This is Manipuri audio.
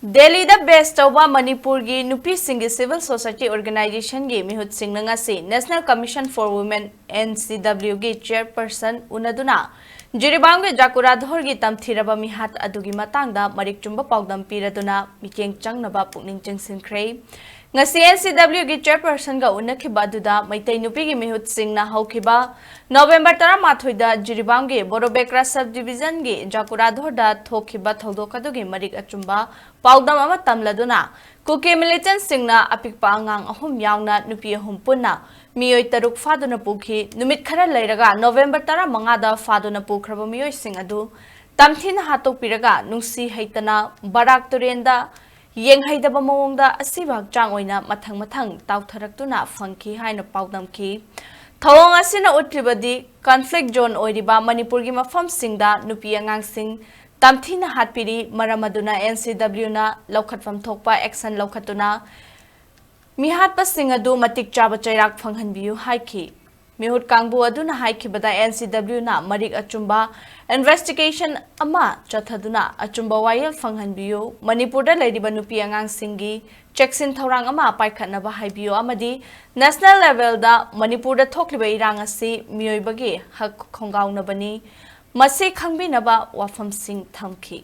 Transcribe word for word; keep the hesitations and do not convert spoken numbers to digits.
ꯗꯦꯜꯂꯤꯗ ꯕꯦꯁ ꯇꯧꯕ ꯃꯅꯤꯄꯨꯔꯒꯤ ꯅꯨꯄꯤꯁꯤꯡꯒꯤ civil society organizationꯒꯤ ꯃꯤꯍꯨꯠꯁꯤꯡꯅ ꯉꯁꯤ National Commission for Women, NCWꯒꯤ chairperson ꯎꯅꯗꯨꯅ ꯖꯤꯔꯤꯕꯥꯝꯒꯤ ꯖꯥꯀꯨꯔꯥꯙꯣꯔꯒꯤ ꯇꯝꯊꯤꯔꯕ ꯃꯤꯍꯥꯠ ꯑꯗꯨꯒꯤ ꯃꯇꯥꯡꯗ ꯃꯔꯤꯛ ꯆꯨꯝꯕ ꯄꯥꯎꯗꯝ ꯄꯤꯔꯗꯨꯅ ꯃꯤꯠꯌꯦꯡ ꯆꯪꯅꯕ ꯄꯨꯛꯅꯤꯡ ꯆꯤꯡꯁꯤꯟꯈ꯭ꯔꯦ꯫ ꯉꯁꯤ NCWꯒꯤ chairpersonꯒ ꯎꯅꯈꯤꯕ ꯑꯗꯨꯗ ꯃꯩꯇꯩ ꯅꯨꯄꯤꯒꯤ ꯃꯤꯍꯨꯠꯁꯤꯡꯅ ꯍꯧꯈꯤꯕ ꯅꯣꯕꯦꯝꯕꯔ ꯇꯔꯥꯃꯥꯊꯣꯏꯗ ꯖꯤꯔꯤꯕꯥꯝꯒꯤ ꯕꯣꯔꯣꯕꯦꯀ꯭ꯔꯥ subdivisionꯒꯤ ꯖꯥꯀꯨꯔꯥꯙꯣꯔꯗ ꯊꯣꯛꯈꯤꯕ ꯊꯧꯗꯣꯛ ꯑꯗꯨꯒꯤ ꯃꯔꯤꯛ ꯑꯆꯨꯝꯕ ꯄꯥꯎꯗꯝ ꯑꯃ ꯇꯝꯂꯗꯨꯅ ꯀꯨꯀꯤ militantꯁꯤꯡꯅ ꯑꯄꯤꯛꯄ ꯑꯉꯥꯡ ꯑꯍꯨꯝ ꯌꯥꯎꯅ ꯅꯨꯄꯤ ꯑꯍꯨꯝ ꯄꯨꯟꯅ ꯃꯤꯑꯣꯏ ꯇꯔꯨꯛ ꯐꯥꯗꯨꯅ ꯄꯨꯈꯤ꯫ ꯅꯨꯃꯤꯠ ꯈꯔ ꯂꯩꯔꯒ ꯅꯣꯕꯦꯝꯕꯔ ꯇꯔꯥꯃꯉꯥꯗ ꯐꯥꯗꯨꯅ ꯄꯨꯈ꯭ꯔꯕ ꯃꯤꯑꯣꯏꯁꯤꯡ ꯑꯗꯨ ꯇꯝꯊꯤꯅ ꯍꯥꯠꯇꯣꯛꯄꯤꯔꯒ ꯅꯨꯡꯁꯤ ꯍꯩꯇꯅ ꯕꯔꯥꯛ ꯇꯨꯔꯦꯟꯗ ꯌꯦꯡꯍꯩꯗꯕ ꯃꯑꯣꯡꯗ ꯑꯁꯤꯕ ꯍꯛꯆꯥꯡ ꯑꯣꯏꯅ ꯃꯊꯪ ꯃꯊꯪ ꯇꯥꯎꯊꯔꯛꯇꯨꯅ ꯐꯪꯈꯤ ꯍꯥꯏꯅ ꯄꯥꯎꯗꯝꯈꯤ꯫ ꯊꯧꯑꯣꯡ ꯑꯁꯤꯅ ꯎꯠꯂꯤꯕꯗꯤ conflict zone ꯑꯣꯏꯔꯤꯕ ꯃꯅꯤꯄꯨꯔꯒꯤ ꯃꯐꯝꯁꯤꯡꯗ ꯅꯨꯄꯤ ꯑꯉꯥꯡꯁꯤꯡ ꯇꯝꯊꯤꯅ ꯍꯥꯠꯄꯤꯔꯤ꯫ ꯃꯔꯝ ꯑꯗꯨꯅ NCWꯅ ꯂꯧꯈꯠꯐꯝ ꯊꯣꯛꯄ action ꯂꯧꯈꯠꯇꯨꯅ ꯃꯤꯍꯥꯠꯄꯁꯤꯡ ꯑꯗꯨ ꯃꯇꯤꯛ ꯆꯥꯕ ꯆꯩꯔꯥꯛ ꯐꯪꯍꯟꯕꯤꯌꯨ ꯍꯥꯏꯈꯤ꯫ ꯃꯤꯍꯨꯠ ꯀꯥꯡꯕꯨ ꯑꯗꯨꯅ ꯍꯥꯏꯈꯤꯕꯗ NCWꯅ ꯃꯔꯤꯛ ꯑꯆꯨꯝꯕ investigation ꯑꯃ ꯆꯠꯊꯗꯨꯅ ꯑꯆꯨꯝꯕ ꯋꯥꯌꯦꯜ ꯐꯪꯍꯟꯕꯤꯌꯨ, ꯃꯅꯤꯄꯨꯔꯗ ꯂꯩꯔꯤꯕ ꯅꯨꯄꯤ ꯑꯉꯥꯡꯁꯤꯡꯒꯤ ꯆꯦꯛꯁꯤꯟ ꯊꯧꯔꯥꯡ ꯑꯃ ꯄꯥꯏꯈꯠꯅꯕ ꯍꯥꯏꯕꯤꯌꯨ ꯑꯃꯗꯤ national levelꯗ ꯃꯅꯤꯄꯨꯔꯗ ꯊꯣꯛꯂꯤꯕ ꯏꯔꯥꯡ ꯑꯁꯤ ꯃꯤꯑꯣꯏꯕꯒꯤ ꯍꯛ ꯈꯣꯡꯒꯥꯎꯅꯕꯅꯤ, ꯃꯁꯤ ꯈꯪꯕꯤꯅꯕ ꯋꯥꯐꯝꯁꯤꯡ ꯊꯝꯈꯤ꯫